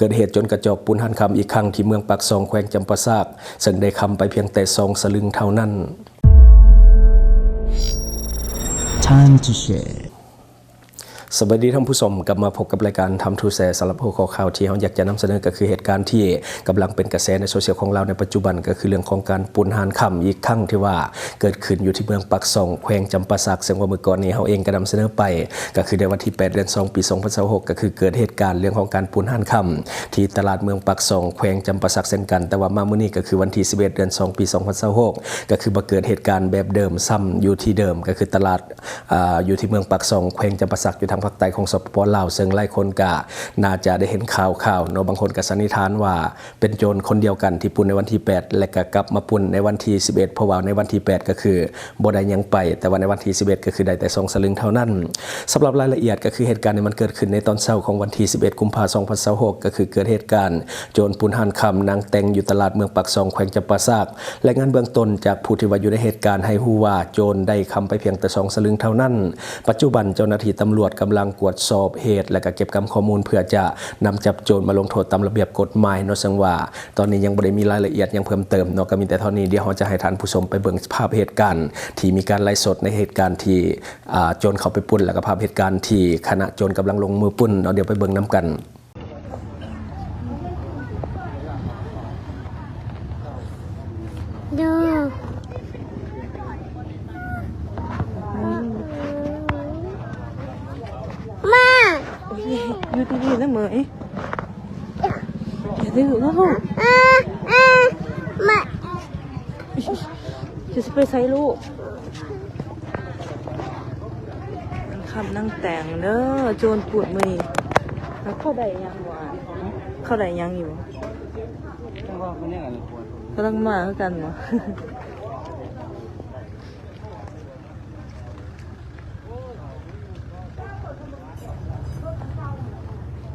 ເກີດເຫດໂຈນກະຈອກປຸ້ນຮ້ານຄຳອີກຄັ້ງທີ່ເມືອງປາກຊ່ອງ ແຂວງຈຳປາສັກ, ເຊິ່ງໄດ້ຄຳໄປພຽງແຕ່ສອງສະລຶງເທົ່ານັ້ນ. Time to share. ສະບາຍດີທ່ານຜູ້ຊົມ, ກັບມາພົບກັບລາຍການ Time to Share. ສຳລັບຫົວຂໍ້ຂ່າວທີ່ເຮົາຢາກຈະນຳສະເໜີ ກໍຄືເຫດການທີ່ກຳລັງເປັນກະແສໃນໂຊຊຽວຂອງລາວໃນປັດຈຸບັນ, ກໍຄືເລື່ອງຂອງການປຸ້ນຮ້ານຄຳອີກຄັ້ງ ທີ່ວ່າເກີດຂຶ້ນຢູ່ທີ່ເມືອງປາກຊ່ອງ ແຂວງຈຳປາສັກ, ເຊິ່ງວ່າມື້ກ່ອນນີ້ເຮົາເອງກໍນຳສະເໜີໄປ, ກໍຄືໃນວັນທີແປດ ເດືອນສອງ ປີສອງພັນຊາວຫົກ ກໍຄືເກີດເຫດການເລື່ອງຂອງການປຸ້ນຮ້ານຄຳທີ່ຕະຫຼາດເມືອງປາກຊ່ອງ ແຂວງຈຳປາສັກເຊັ່ນກັນ. ແຕ່ວ່າມາມື້ນີ້ ກໍຄືວັນທີສິບເອັດ ເດືອນສອງ ປີສອງພັນຊາວຫົກ ກໍຄືມາເກີດເຫດການແບບເດີມ ຊ້ຳຢູ່ທີ່ເດີມ, ກໍຄືຕະຫຼາດ ອາ ຢູ່ທີ່ເມືອງປາກຊ່ອງ ແຂວງຈຳປາສັກ ຢູ່ທາງພາກໃຕ້ຂອງ ສປປ ລາວ, ເຊິ່ງຫຼາຍຄົນກະໜ້າຈະໄດ້ເຫັນຂ່າວໆເນາະ, ບາງຄົນກະສັນນິຖານວ່າເປັນໂຈນຄົນດຽວກັນທີ່ປຸ້ນໃນວັນທີແປດ ແລະ ກະກັບມາປຸ້ນໃນວັນທີສິບເອັດ ເພາະວ່າໃນວັນທີແປດກະຄືບໍ່ໄດ້ຫຍັງໄປ, ແຕ່ວ່າໃນວັນທີສິບເອັດກະຄືໄດ້ແຕ່ສອງສະລຶງເທົ່ານັ້ນ. ສຳລັບລາຍລະອຽດ ກະຄືເຫດການນີ້ມັນເກີດຂຶ້ນໃນຕອນເຊົ້າຂອງວັນທີສິບເອັດ ກຸມພາ ສອງພັນຊາວຫົກ ກະຄືເກີດເຫດການໂຈນປຸ້ນຮ້ານຄຳນາງແຕງ ຢູ່ຕະຫຼາດເມືອງປາກຊ່ອງ ແຂວງຈຳປາສັກ. ລາຍງານເບື້ອງຕົ້ນຈາກຜູ້ທີ່ວ່າຢູ່ໃນເຫດການໃຫ້ຮູ້ວ່າ ໂຈນໄດ້ຄຳໄປພຽງແຕ່ສອງສະລຶງເທົ່ານັ້ນ. ປັດຈຸບັນເຈົ້າໜ້າທີ່ຕຳຫຼວດກຳລັງກວດສອບເຫດ ແລະ ກະເກັບກຳຂໍ້ມູນເພື່ອຈະນຳຈັບໂຈນມາລົງໂທດຕາມລະບຽບກົດໝາຍເນາະ, ເຊິ່ງວ່າຕອນນີ້ຍັງບໍ່ໄດ້ມີລາຍລະອຽດຫຍັງເພີ່ມເຕີມເນາະ. ກະມີແຕ່ເທົ່ານີ້, ດຽວເຮົາຈະໃຫ້ທ່ານຜູ້ຊົມໄປເບິ່ງພາບເຫດການທີ່ມີການໄລຟ໌ສົດໃນເຫດການທີ່ ອາ ໂຈນເຂົ້າໄປປຸ້ນ ແລະ ກະພາບເຫດການທີ່ຄະນະໂຈນກຳລັງລົງມືປຸ້ນເນາະ, ດຽວໄປເບິ່ງນຳກັນ. ມາ ຢູ່ດີໆນະເໝີຍ ຢ່າດື້ນະລູກ. ຈະຊິໄປໃສລູກ? ນາງຄຳນາງແຕງເດີ ໂຈນປຸ້ນມື້ນີ້. ແລ້ວເຂົາໄດ້ຫຍັງບໍ່? ເຂົາໄດ້ຫຍັງຢູ່? ກຳລັງມາຄືກັນບໍ່?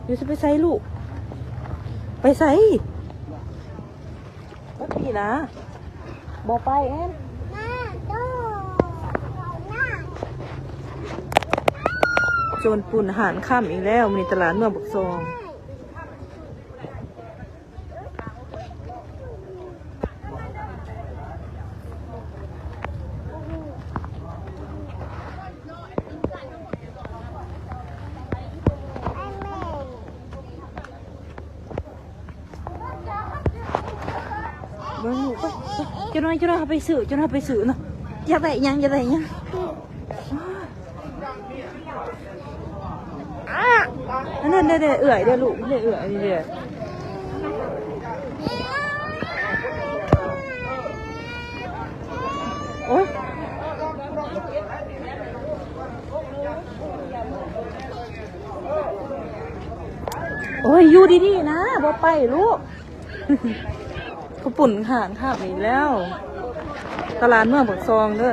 ຢູ່ ຊິໄປໃສລູກ? ໄປໃສ? ໄປພີ້ນະ. ບໍ່ໄປແອນ. ໂຈນປຸ້ນຮ້ານຄຳອີກແລ້ວ ມື້ນີ້ຕະຫຼາດເມືອງປາກຊ່ອງ. ເບິ່ງລູກ ໄປ ໄປ ຈັກໜ້ອຍ ຈັກໜ້ອຍເຮົາໄປຊື້ ຈັກໜ້ອຍເຮົາໄປຊື້ເນາະ. ຢາກໄດ້ຫຍັງ? ຢາກໄດ້ຫຍັງ? ອັນນັ້ນເດ້ ເອື້ອຍເດ້ລູກ ເດ້ເອື້ອຍນີ້ເດ້. ໂອ້ຍ ໂອ້ຍ ຢູ່ດີໆນະ ບໍ່ໄປລູກ. ເຂົາປຸ້ນຮ້ານຄຳອີກແລ້ວ ຕະຫຼາດເມືອງປາກຊ່ອງເດີ.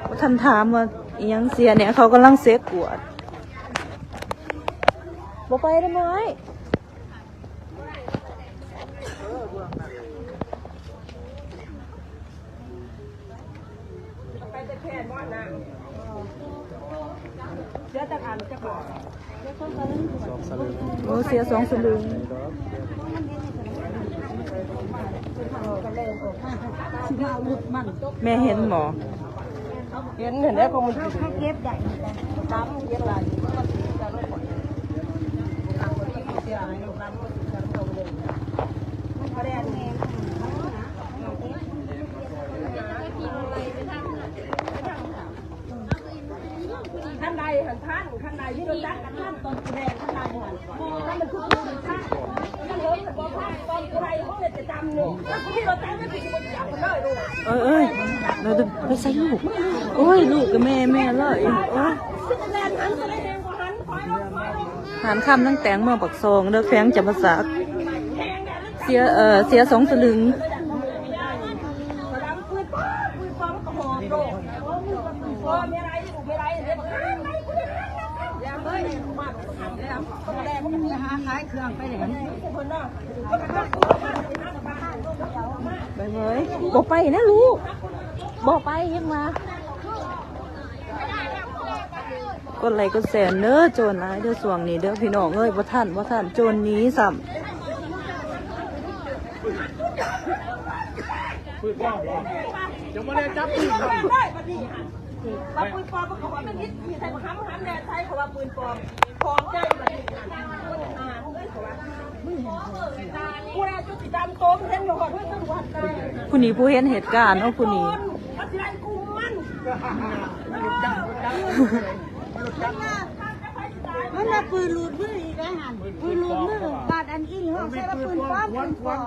ບໍ່ທັນຖາມວ່າອີ່ຫຍັງເສຍແດ່ ເຂົາກຳລັງເຊັກກວດ. ບໍ່ໄປເດີເມຍ. ໂອ້ ເສຍສອງສະລຶງ. ແມ່ເຫັນບໍ່? ເຫັນ ເຫັນແລ້ວ ຂອງມັນເກັບໄດ້ ດຳເກັບໄດ້. ຄັນໃດຫັ້ນທັນ ຄັນໃດມີລົດຈັກກະທັນ ຕອນຜູ້ແດງຄັນໃດຫັ້ນ ຄັນມັນຄືຜູ້ນີ້ທັນ ຄັນເລີຍບໍ່ທັນ ຕອນຜູ້ໃດເຮົາເຮັດຈະຈຳນີ້ ຄັນບໍ່ມີລົດຈັກມັນຊິບໍ່ຈັບເລີຍລູກ. ເອີຍ ເອີຍ ໄປໃສລູກ? ໂອ້ຍ ລູກກັບແມ່ ແມ່ເລີຍ. ໂອ້ຍ ຮ້ານຄຳນາງແຕງເມືອງປາກຊ່ອງເດີ ແຂວງຈຳປາສັກ. ເສຍ ເອີ ເສຍສອງສະລຶງ. ໄປເວີຍ ບໍ່ໄປນະລູກ ບໍ່ໄປ ຍັງວ່າ. ກົດໄລກົດແຊເດີ ໂຈນຫຼາຍເດີຊ່ວງນີ້ເດີພີ່ນ້ອງເອີຍ. ບໍ່ທັນ ບໍ່ທັນ ໂຈນໜີຊ້ຳ. ຜູ້ນີ້ຜູ້ເຫັນເຫດການເນາະ ຜູ້ນີ້. ມັນວ່າປືນຫຼຸດມືອີກແລ້ວຫັ້ນ ປືນຫຼຸດມືບາດອັນອີ່ຫ້ອງໃສ່ວ່າປືນປອມ ປືນປອມ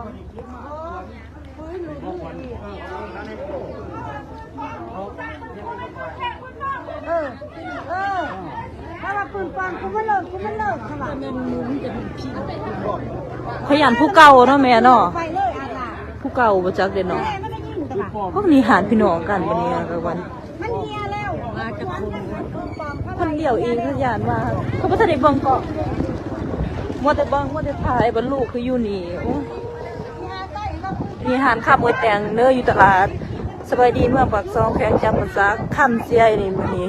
ປືນຫຼຸດມືອີກ. ເອີ ເອີ ຖ້າວ່າປືນປອມ ກູມັນເລີກ ກູມັນເລີກ ເຂົາວ່າ. ຂ້ອຍຢ້ານຜູ້ເກົ່າເນາະແມ່ເນາະ ໄປເລີຍອາດລາ ຜູ້ເກົ່າບໍ່ຈັກເດ້ເນາະ. ພວກນີ້ຫານພີ່ນ້ອງກັນບັດນີ້ກາງວັນ ມັນເຫ່ຍແລ້ວ ມາຈັກຄົນ ຄົນດຽວອີກ ຢ້ານວ່າເຂົາບໍ່ທັນໄດ້ເບິ່ງເກາະ ມົວແຕ່ເບິ່ງ ມົວແຕ່ຖ່າຍ ບັດລູກຄືຢູ່ນີ້. ໂອ້ຍ ມີຮ້ານຄຳອວຍແຕງເດີ ຢູ່ຕະຫຼາດສະບາຍດີ ເມືອງປາກຊ່ອງ ແຂວງຈຳປາສັກ. ຄຳເສຍອີ່ນີ້ ມື້ນີ້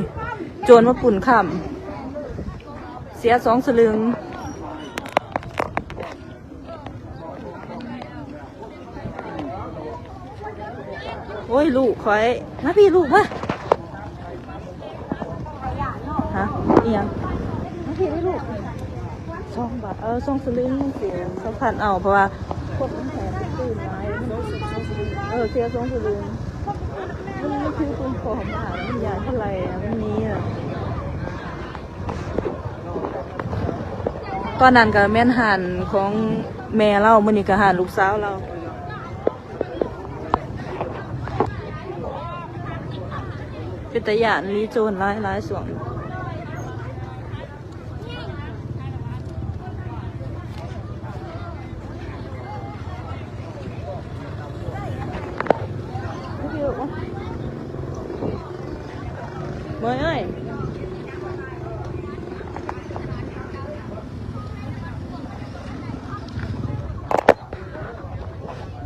ໂຈນມາປຸ້ນຄຳ ເສຍສອງສະລຶງ. ໂອ້ຍ ລູກຂ້ອຍ ມາພີ້ລູກມາ. ຮະ ອີ່ຫຍັງ? ມາພີ້ເດີລູກ ສອງບາດ ເອີ ສອງສະລຶງ ມັນເສຍສອງພັນ ເອົາ ເພາະວ່າຄົນມັນແພງ ໄປຕື່ມຫຼາຍ ເອີ ເສຍສອງສະລຶງ. ມັນ ມັນຄືຕົວຂອງມາ ມັນຢາກເທົ່າໃດ ມັນມີນະ. ຕອນນັ້ນກະແມ່ນຮ້ານຂອງແມ່ລາວ ມື້ນີ້ກະຮ້ານລູກສາວລາວ. ເປັນຕາຢ້ານອີ່ຫຼີ ໂຈນຫຼາຍໆ ຊ່ວງ. ເໝີຍເອີຍ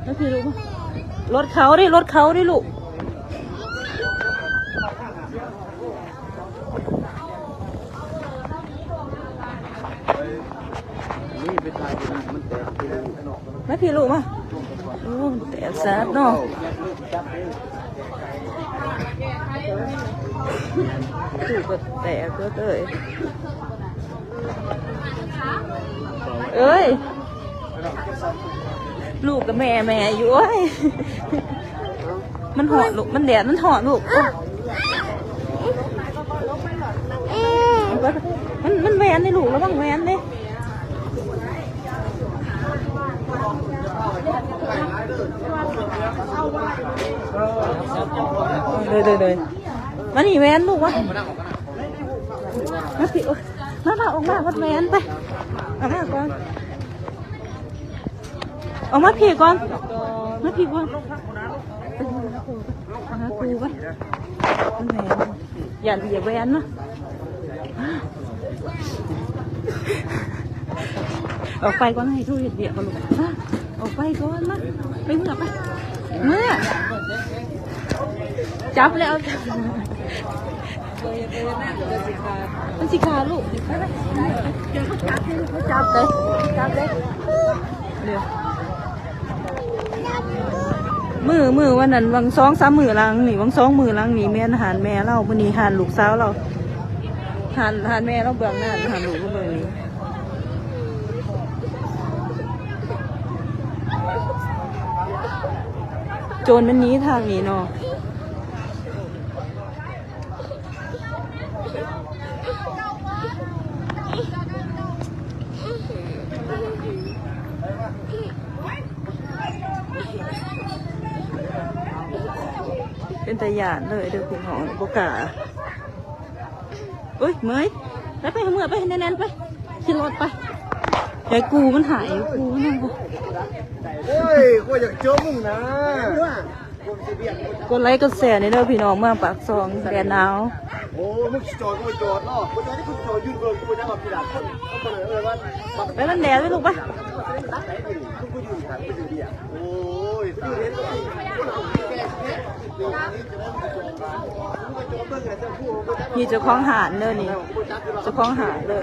ມາພີ້ລູກ ລົດເຂົາເດ້ ລົດເຂົາເດ້ລູກ. ມາພີ້ລູກມາ. ໂອ້ ແຕກສາດເນາະ ຕູ້ກະແຕກເບີດເລີຍ. ເອີຍ ລູກກະແມ່ແມ່ຢູ່. ໂອ້ຍ ມັນຮ້ອນລູກ ມັນແດດ ມັນຮ້ອນລູກ. ໂອ້ຍ ມັນ ມັນແຫວນເດ້ລູກ ລະວັງແຫວນເດ້. ເດີໆໆ ມານີ້ແຫວນລູກມາ. ມາພີ້ ໂອ້ຍ ມາ ມາ ອອກມາ ມາແຫວນໄປ ອອກມາກ່ອນ ອອກມາພີ້ກ່ອນ ມາພີ້ກ່ອນ ໄປຫາຄູໄປ ມັນແຫວນ ຢ້ານຢາກແຫວນເນາະ. ອອກໄປກ່ອນ ໃຫ້ໂທເຮັດວຽກກ່ອນລູກ ອອກໄປກ່ອນ ມາ ໄປເມືອໄປ ເມືອ ຈັບແລ້ວ ມັນຊິຂາລູກ ຈັບເດ້ ຈັບເດ້ ເດີ. ມື້ ມື້ວັນນັ້ນ ຫວ່າງສອງສາມມື້ຫຼັງນີ້ ຫວ່າງສອງມື້ຫຼັງນີ້ ແມ່ນຮ້ານແມ່ລາວ ມື້ນີ້ຮ້ານລູກສາວລາວ ຮ້ານ ຮ້ານແມ່ລາວເບື້ອງໜ້າ ຮ້ານລູກເບື້ອງນີ້. ໂຈນມັນໜີທາງນີ້ເນາະ. ເປັນຕາຢ້ານເລີຍເດີພີ່ນ້ອງ ບໍ່ກ້າ. ໂອ້ຍ ເໝີຍ ໄປ ໄປ ເມືອໄປ ແໜ້ນໆ ໄປ ຂີ່ລົດໄປ ຢ່າໃຫ້ກູມັນຫາຍ ກູມັນຫາຍ. ໂອ້ຍ ຂ້ອຍຢາກເຈີມຶງນະ. ກົດໄລກົດແຊແດ່ເດີພີ່ນ້ອງ ເມືອງປາກຊ່ອງ ແດດໜາວ. ໂອ້ ມຶງຊິຈອດກໍບໍ່ຈອດເນາະ ບໍ່ຈອດນີ້ ກູຈອດຢືນເບິ່ງ ກູບໍ່ຍັງວ່າພີ່ຫຼານຄົນ ເຂົາບໍ່ໄດ້ເອີ້ນວ່າ ໄປ ມັນແດດເລີຍລູກ ໄປ ຕັກໄດ້ນີ້ ຄືບໍ່ຢືນ ໂອ້ຍ ຕາຍ. ນີ້ເຈົ້າຂອງຮ້ານເດີນີ້ ເຈົ້າຂອງຮ້ານເດີ.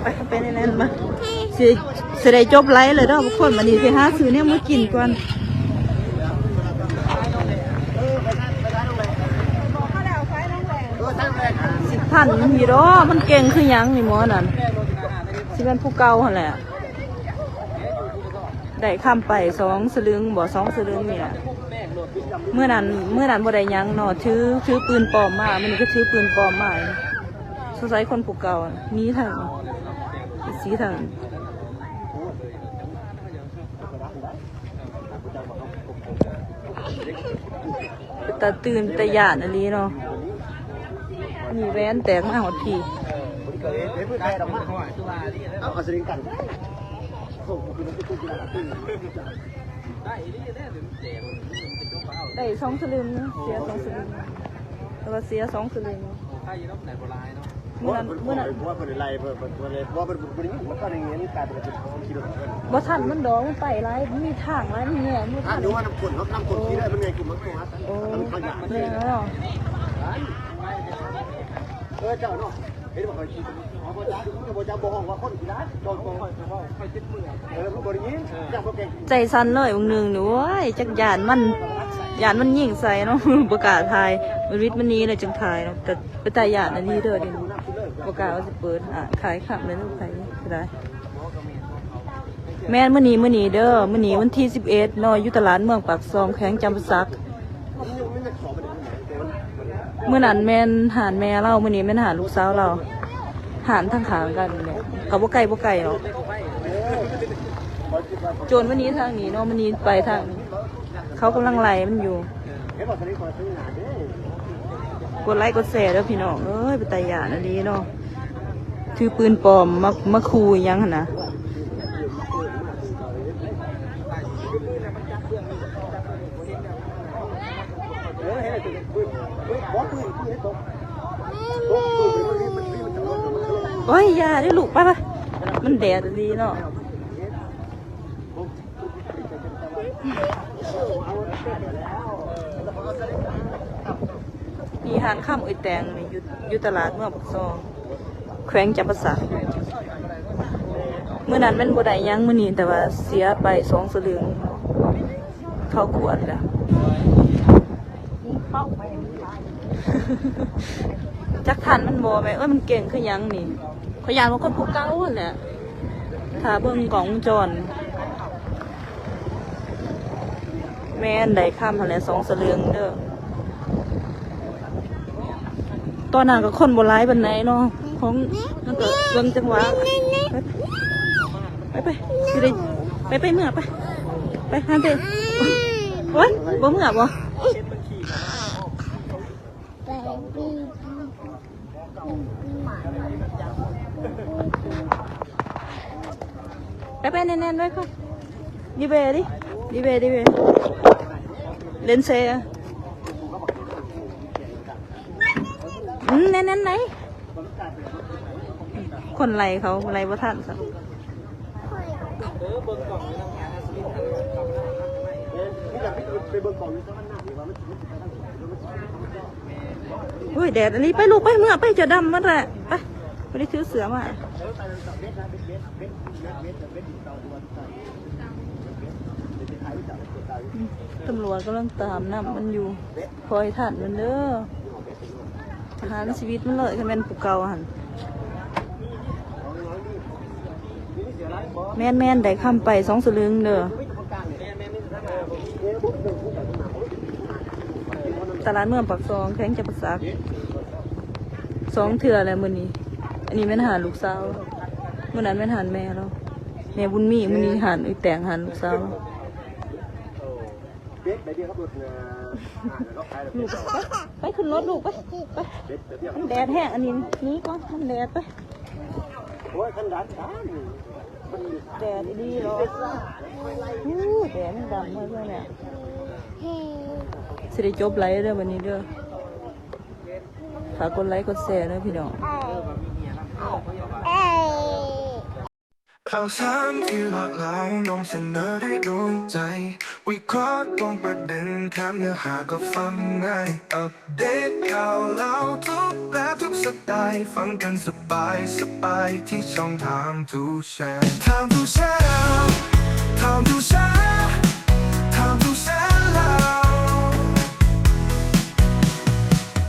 ໄປ ໄປໃນນັ້ນມາ ຊິ ຊິໄດ້ຈົບໄລຟ໌ແລ້ວເດີທຸກຄົນ. ບັດນີ້ຊິຫາຊື້ແນວມາກິນກ່ອນ. ຊິທັນຢູ່ດອກ ມັນເກັ່ງຄືຫຍັງນີ້ໝໍນັ້ນ ຊິແມ່ນຜູ້ເກົ່າຫັ້ນແຫຼະ. ໄດ້ຄຳໄປສອງສະລຶງບໍ ສອງສະລຶງນີ້ລະ. ມື້ນັ້ນ ມື້ນັ້ນບໍ່ໄດ້ຫຍັງເນາະ ຖື ຖືປືນປອມມາ ມື້ນີ້ກໍຖືປືນປອມມາ. ສົງໄສຄົນຜູ້ເກົ່າໜີທາງ ສີທາງ ເປັນຕາຕື່ນຕາຢ້ານອີ່ຫຼີເນາະ. ນີ້ແວ່ນແຕກມາຮອດພີ້. ໄດ້ສອງສະລຶງ ເສຍສອງສະລຶງ ແຕ່ວ່າເສຍສອງສະລຶງ. ມື້ນັ້ນ ມື້ນັ້ນ ເພາະວ່າເພິ່ນໄລ່ ເພິ່ນ ເພິ່ນ ເພິ່ນ ເພາະວ່າເພິ່ນບໍ່ໄດ້ຍິນ ເພິ່ນກໍໄດ້ຍິນ ກາຍເປັນຂີ່ລົດເພິ່ນ ບໍ່ທັນມັນດອກ ມັນໄປຫຼາຍ ມັນມີທາງຫຼາຍ ມັນແຍກ ມັນບໍ່ທັນ. ຢູ່ວ່ານ້ຳຂ້ນເນາະ ນ້ຳຂ້ນທີ່ໄດ້ ມັນໃຫຍ່ຂຶ້ນ ມັນກໍຫາ ໂອ້ ມັນຂະຫຍາຍ ແມ່ນແລ້ວ. ເອີ ເຈົ້າເນາະ ເຫັນບໍ່ ຂ້ອຍຂີ່ ເອົາບໍ່ຈັກ ບໍ່ຈັກ ບໍ່ຮ້ອງວ່າຄົນຂີ້ລ້ານ ເຈົ້າ ເຈົ້າ ເອີ ບໍ່ໄດ້ຍິນ ເຈົ້າບໍ່ເກັ່ງ ໃຈສັ່ນເລີຍ ບາງໜຶ່ງນີ້ ໂອ້ຍ ຈັກຢ້ານມັນ ຢ້ານມັນຍິງໃສ່ເນາະ ບໍ່ກ້າຖ່າຍ ມັນວິດມັນໜີແລ້ວຈຶ່ງຖ່າຍເນາະ. ກໍ ເປັນຕາຢ້ານອີ່ຫຼີເດີ ດຽວນີ້ ບໍ່ກ້າວ່າຊິເປີດ ອາ ຂາຍຄ່ຳເລີຍ ຂາຍເສຍດາຍ. ແມ່ນ ມື້ນີ້ ມື້ນີ້ເດີ ມື້ນີ້ວັນທີສິບເອັດເນາະ ຢູ່ຕະຫຼາດເມືອງປາກຊ່ອງ ແຂວງຈຳປາສັກ. ມື້ນັ້ນແມ່ນຮ້ານແມ່ລາວ ມື້ນີ້ແມ່ນຮ້ານລູກສາວລາວ ຮ້ານທາງຂ້າງກັນນີ້ແຫຼະ ກໍບໍ່ໄກ ບໍ່ໄກດອກ. ໂຈນມັນໜີທາງນີ້ເນາະ ມັນໜີໄປທາງນີ້ ເຂົາກຳລັງໄລ່ມັນຢູ່. ກົດໄລກົດແຊເດີພີ່ນ້ອງເອີຍ ເປັນຕາຢ້ານອີ່ຫຼີເນາະ ຖືປືນປອມມາ ມາຂູ່ອີ່ຫຍັງຫັ້ນນະ. ໂອ້ຍ ຢ່າເດີລູກ ໄປ ໄປ ມັນແດດອີ່ຫຼີເນາະ. ນີ້ຮ້ານຄຳເອື້ອຍແຕງນີ້ ຢູ່ ຢູ່ຕະຫຼາດເມືອງປາກຊ່ອງ ແຂວງຈຳປາສັກ. ມື້ນັ້ນແມ່ນບໍ່ໄດ້ຫຍັງ ມື້ນີ້ແຕ່ວ່າເສຍໄປສອງສະລຶງ ເຂົາກວດແລ້ວ. ຈັກທັນມັນບໍ່ແມ່ ເອີຍ ມັນເກັ່ງຄືຫຍັງນີ້. ຂ້ອຍຢ້ານວ່າຄົນຜູ້ເກົ່າຫັ້ນແຫຼະ ຖ້າເບິ່ງກ້ອງວົງຈອນ. ແມ່ນ ໄດ້ຄຳຫັ້ນແຫຼະ ສອງສະເຫຼີງເດີ. ຕອນນັ້ນກໍຄົນບໍ່ຫຼາຍປານໃດເນາະ ຂອງ ມັນກໍເບິ່ງຈັງຫວະ. ໄປ ໄປ ໄປ ຊິໄດ້ ໄປ ໄປເມືອ ໄປ ໄປ ຫາໄປ. ໂອ້ຍ ບໍ່ເມືອບໍ່? ໄປ ໄປ ແໜ້ນໆ ໄວ້ ຂ້ອຍ ດີເບ ດິ ດີເບ ດີເບ ເລນເຊ ອືມ ແໜ້ນໆ ໄດ້ ຄົນໄລ່ເຂົາ ໄລ່ບໍ່ທັນຊ້ຳ. ໂອ້ຍ ແດດອັນນີ້ ໄປລູກ ໄປ ເມືອ ໄປ ຈະດຳໝົດແຫຼະ ໄປ ບໍ່ໄດ້ຖືເສື້ອມາ. ຕຳຫຼວດກຳລັງຕາມນຳມັນຢູ່ ຂໍໃຫ້ທັນມັນເດີ ປະຫານຊີວິດມັນເລີຍ ຄັນແມ່ນຜູ້ເກົ່າຫັ້ນ. ແມ່ນໆ ໄດ້ຄຳໄປສອງສະລຶງເດີ. ຕະຫຼາດເມືອງປາກຊ່ອງ ແຂວງຈຳປາສັກ ສອງເທື່ອແລ້ວມື້ນີ້. ອັນນີ້ແມ່ນຮ້ານລູກສາວ ມື້ນັ້ນແມ່ນຮ້ານແມ່ລາວ ແມ່ບຸນມີ. ມື້ນີ້ຮ້ານເອື້ອຍແຕງ ຮ້ານລູກສາວ. ລູກ ໄປ ໄປຂຶ້ນລົດລູກ ໄປ ໄປ ມັນແດດແຮງ ອັນນີ້ໜີກ່ອນ ມັນແດດ ໄປ. ໂອ້ຍ ຄັນດັນ ແດດອີ່ຫຼີເນາະ ໂອ້ ແດດມັນດຳເໝິດເລີຍແຫຼະ. ຊິໄດ້ຈົບໄລຟ໌ເດີ້ ບັດນີ້ເດີ້. ຝາກກົດໄລຄ໌ ກົດແຊເດີ້ພີ່ນ້ອງ. ຂ່າວສານທີ່ຫຼາກຫຼາຍ ນຳສະເໜີໄດ້ໂດນໃຈ ວິເຄາະຕຣົງປະເດັນ ແຖມເນື້ອຫາກໍຟັງງ່າຍ ອັບເດດຂ່າວລາວທຸກແບບທຸກສະໄຕລ໌ ຟັງກັນສະບາຍໆ ທີ່ຊ່ອງ Time to Share Time to Share Time to Share Time to Share ລາວ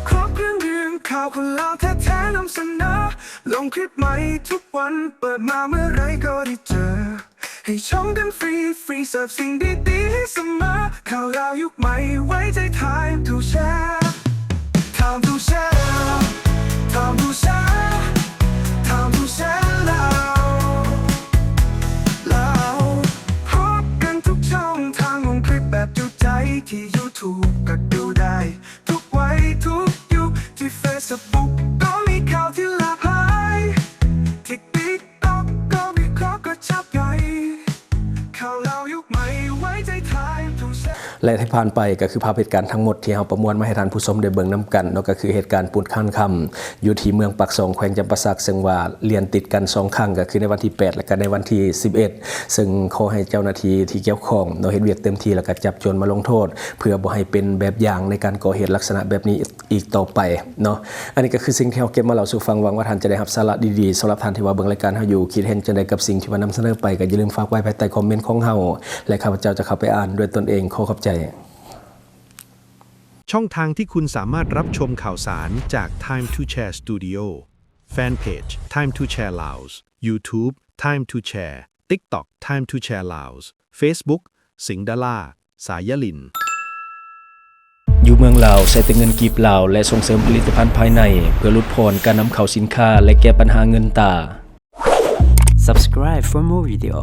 ຄອບເລື່ອງ ເລື່ອງຂ່າວຄົນລາວແທ້ໆ ນຳສະເໜີ ລົງຄລິບໃໝ່ທຸກວັນ ເປີດມາເມື່ອໃດກໍໄດ້ເຈີ ໃຫ້ຊົມກັນຟຣີໆ ເສີບສິ່ງດີໆ ໃຫ້ສະເໝີ ຂ່າວລາວຍຸກໃໝ່ ໄວ້ໃຈ Time to Share Time to Share Time to Share Time to Share ລາວ ລາວ ພົບກັນທຸກຊ່ອງທາງ ລົງຄລິບແບບຈຸໃຈ ທີ່ YouTube ກໍດູໄດ້ ທຸກໄວທຸກຍຸກ ທີ່ Facebook ກໍມີຂ່າວທີ່ຫຼາກຫຼາຍ ທີ່ TikTok ກໍວິເຄາະກະຈັບໄດ້ ຂ່າວລາວຍຸກໃໝ່ ໄວ້ໃຈ Time to Share ແລະ ທີ່ຜ່ານໄປກໍຄືພາບເຫດການທັງໝົດທີ່ເຮົາປະມວນມາໃຫ້ທ່ານຜູ້ຊົມໄດ້ເບິ່ງນຳກັນເນາະ ກໍຄືເຫດການປຸດຄານຄຳ ຢູ່ທີ່ເມືອງປາກຊ່ອງ ແຂວງຈຳປາສັກ ເຊິ່ງວ່າລຽນຕິດກັນສອງຄັ້ງ ກໍຄືໃນວັນທີແປດ ແລະ ກໍໃນວັນທີສິບເອັດ ເຊິ່ງຂໍໃຫ້ເຈົ້າໜ້າທີ່ທີ່ກ່ຽວຂ້ອງເນາະ ເຮັດວຽກເຕັມທີ່ ແລ້ວກໍຈັບໂຈນມາລົງໂທດ ເພື່ອບໍ່ໃຫ້ເປັນແບບຢ່າງໃນການກໍ່ເຫດລັກສະນະແບບນີ້ອີກຕໍ່ໄປເນາະ. ອັນນີ້ກໍຄືສິ່ງທີ່ເຮົາເກັບມາເລົ່າສູ່ຟັງ ຫວັງວ່າທ່ານຈະໄດ້ຮັບສາລະດີໆ. ສຳລັບທ່ານທີ່ວ່າເບິ່ງລາຍການເຮົາຢູ່ ຄິດເຫັນຈັ່ງໃດກັບສິ່ງທີ່ວ່ານຳສະເໜີໄປ ກໍຢ່າລືມຝາກໄວ້ພາຍໃຕ້ຄອມເມັນຂອງເຮົາ ແລະ ຂ້າພະເຈົ້າຈະເຂົ້າໄປອ່ານດ້ວຍຕົນເອງ. ຂໍຂອບໃຈ. ຊ່ອງທາງທີ່ຄຸນສາມາດຮັບຊົມຂ່າວສານຈາກ Time to Share Studio, Fan Page Time to Share Laos, YouTube Time to Share, TikTok Time to Share Laos, Facebook ສິງດາລາ ສາຍາລິນ. ຢູ່ເມືອງລາວໃຊ້ແຕ່ເງິນກີບລາວ ແລະ ສົ່ງເສີມຜະລິດຕະພັນພາຍໃນ ເພື່ອຫຼຸດຜ່ອນການນຳເຂົ້າສິນຄ້າ ແລະ ແກ້ບັນຫາເງິນຕາ. Subscribe for more video.